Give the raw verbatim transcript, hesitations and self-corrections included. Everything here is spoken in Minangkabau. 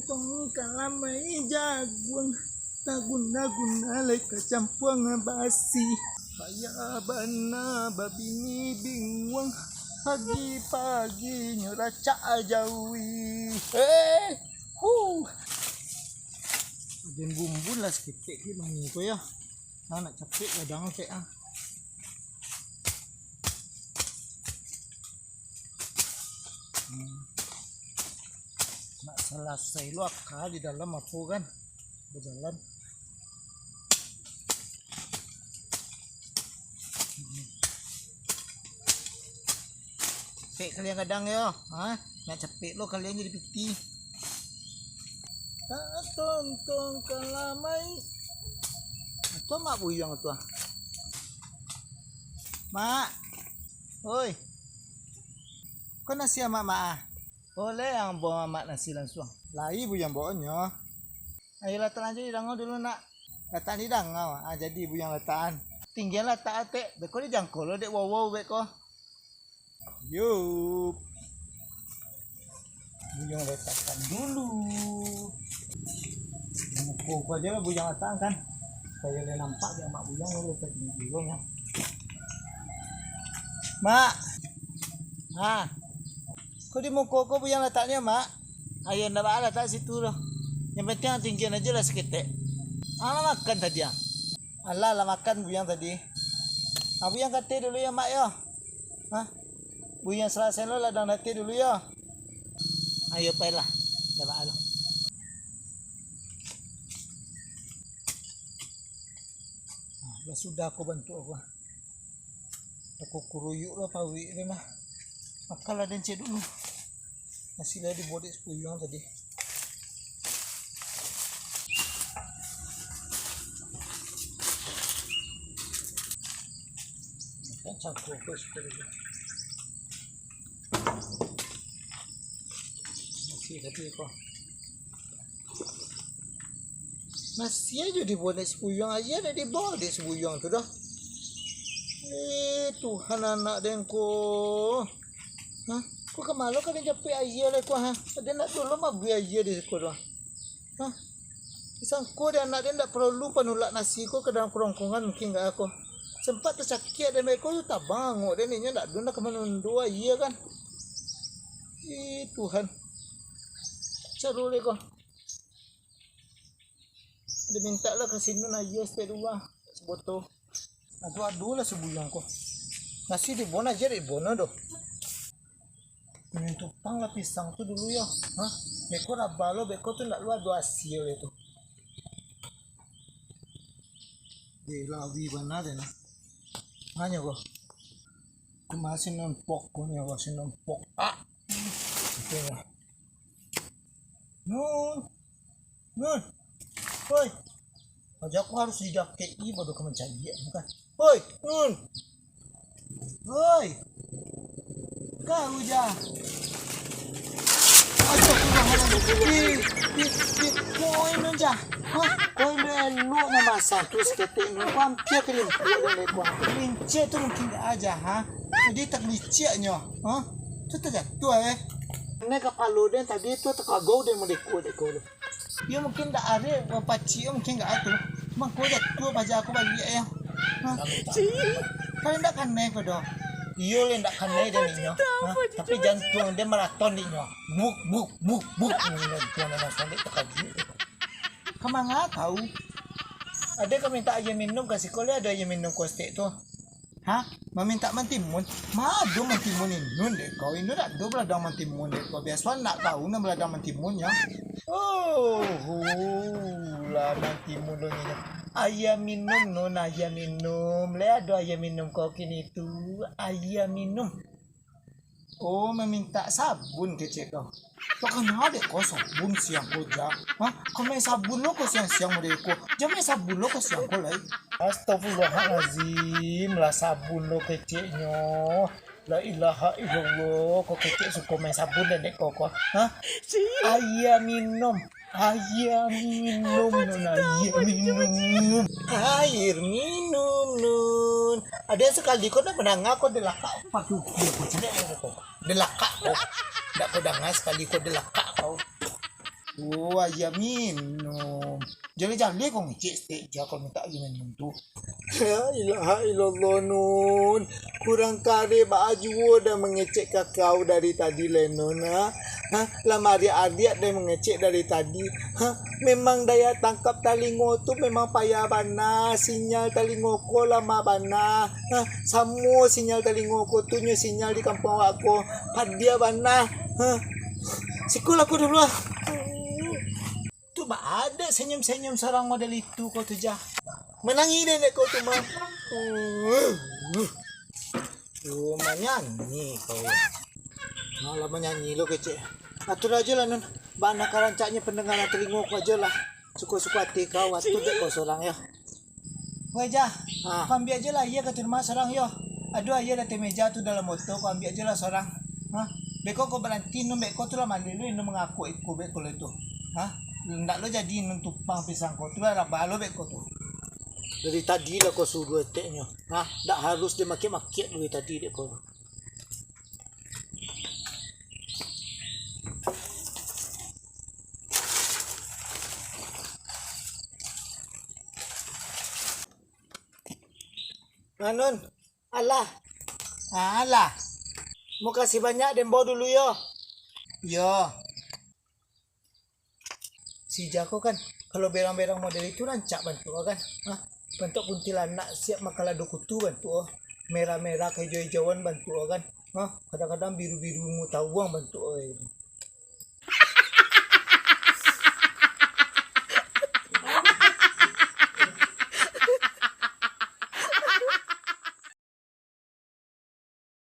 Tong kalamai jaguang, taguna-guna lai ka campuang basi. Payah bana babini binguang, pagi-paginyo racak jawi. Eh, huh. Aden bumbun lah saketek ke mani ko yo. Nah, nak capek gadang kek ah. Hmm. Nak salasai lo aka di dalam apo kan? Bajalan. Hmm. Capek kalian gadang yo, ha? Nak capek lo kalian jadi piti. Tak tontong kalamai. Atau mak buyuang tu ah. Mak. Oi. Ko nasi amak mak ah? Oleh ang bawa amak nasi lansuang. Lai buyuang bawa nyo. Ayo latak lanjut di dangau dulu nak. Latak di dangau, ah jadi buyuang latakan. Tinggian latak atek, beko di jangko lo dek wawau beko. Yup. Buyuang latakan dulu. Muko ko aja lah buyuang latakan kan. Supaya dia nampak dia mak buyuang lo letak di buyuang ya. Mak. Ha. Ko di muko ko buyuang lataknyo, Mak? Ayo ndak baa latak situ lo. Yang penting ang tinggian aja lah saketek. Ang lah makan tadi ang. Alah lah makan buyuang tadi. Ah, buyuang kate dulu yo, Mak yo. Hah? Buyuang salasai lo ladang date dulu yo. Ayo pailah. Dak baa lo. Ah, lah sudah ko bantuak ko. Takukuruyuk lah paruik tu nah. Makanlah den cek dulu. Nasi lah dibuek dek si buyuang tadi. Makan satu ko sudah dulu. Nasi tadi ko. Nasi ajo dibuek dek si buyuang, aia ndak dibaok dek si buyuang tu doh. Eh, Tuhan anak den ko. Hah? Ko ka ma lo ka den japuik aia lai ko, ha? Den ndak dulu mabui aia di siko doh. Hah? Disangko dek anak den ndak paralu panulak nasi ko ka dalam karongkongan mungkin ka ko. Sempat tacakiak den beko tu tabang angok den, inyo ndak dulu ndak ka manundo aia kan. Ih, Tuhan. Caro lai ko. Dimintak lah ka si Nun aia saketek dulu lah, sabotol. Ado-ado lah si buyuang ko. Nasi dibuek aja dibuek doh. Minum tupang lah pisang tu dulu yo. Hah? Beko raba lo, beko tu ndak lo ado asia lai tu. Deh, lawi bana deh nah. Hanyo ko. Cuma si Nun pok ko nyo ko, si Nun pok. Ah. Oke lah. Nun. Nun. Hoi. Aja aku harus dijakek i bodoh ka mancaliak bukan. Hoi, Nun. Hoi. Kau ja. Aja aku dah. Di, di, di, kau Nun ja. Hah? Kau elok-elok mamasang tu saketek Nun. Kau hampir ka limpuak dan lekong. Lincah tu mungkin aja ha. Jadi tak liciknyo. Hah? Tu tajatuah eh. Ini kapalo den tadi tu takagau den madeko-deko tu. Iyo mungkin dak arek, pacik mungkin dak ado. Mangko jatuah paja aku baliak yo. Ha? Kalau dak kanai ko doh. Iyo lai dak kanai den inyo. Ha? Tapi jantuang den maraton dek inyo. Buk, buk, buk, buk. Jantuang den langsung dek takajik. Ka manga kau? Ado ka mintak aia minum ka siko lai, ado aia minum kostek tu. Ha? Mamintak mantimun? Ma ado mantimun Inun dek kau? Inun dak ado baladang mantimun dek kau. Biaso anak kau nan baladang mantimun nyo. Oh, lah mantimun lo nyo. Aia minum Nun, aia minum. Lai ado aia minum kau kini tu. Aia minum. Oh, mamintak sabun kecek kau. Takana dek kau sabun siang ko ja. Ha? Kau main sabun lo kau siang-siang model ko. Jan main sabun lo kau siang ko lai. Astagfirullahalazim, lah sabun lo keceknyo. La ilaha illallah, kau kecek suko main sabun den dek kau ko. Ha? Aia minum. Aia minum, Nun, aia minum. Air minum, Nun. Ado sakali ko ndak mandanga ko dilakak. Paduh, iyo ko caliak ko. Dilakak ko. Ndak ko danga sakali ko dilakak ko. tu, aia minum. Jaleh-jaleh kau ngecek stek ja kalau mintak aia minum tu. La ilaha illallah, Nun. Kurang kareh baa juo dah mangecek ka kau dari tadi lai, Nun, ha? Ha? Lah mariak-ariak dah mangecek dari tadi. Ha? Memang daya tangkap talingo tu memang payah bana, sinyal talingo ko lamah bana. Ha? Samo sinyal talingo ko tu nyo sinyal di kampuang awak ko. Padiah bana. Ha? Siko lah ko dulu, ah. Tu baa dek senyum-senyum surang model itu kau tu, Jah? Manangih dek, dek kau tu mah. Tu manyanyi kau. Alah, manyanyi lo kecek. Atur ajo lah, Nun. Bana ka rancaknyo pandangaran talingo kau ajo lah. Suko-suko ati kau, atur dek kau surang yo. Weh, Jah, Ah. kau ambiak ajo lah aia ka tu rumah surang yo. Ado aia di ateh meja tu dalam botol, kau ambiak ajo lah surang. Ha? Beko kau baranti, Nun, beko tu lah maleh lu, Nun, mangakuk iko beko lo tu. Ha? Ndak lo jadi, Nun, tumpang pisang kau tu lah, rabah lo beko tu. Dari tadi lah kau suruah eteknyo. Ha? Ndak harus dimakiak-makiak dari tadi dek kau. Nah, Nun. Alah. Alah. Makasih banyak, den bao dulu yo. Yo. Si Jako kan, kalau berang-berang model itu rancak bantuak kan. Hah? Bantuak kuntilanak siap makan lado kutu bantuak. Merah-merah kaijo-ijoan bantuak kan. Hah? Kadang-kadang biru-biru mutawang bantuak.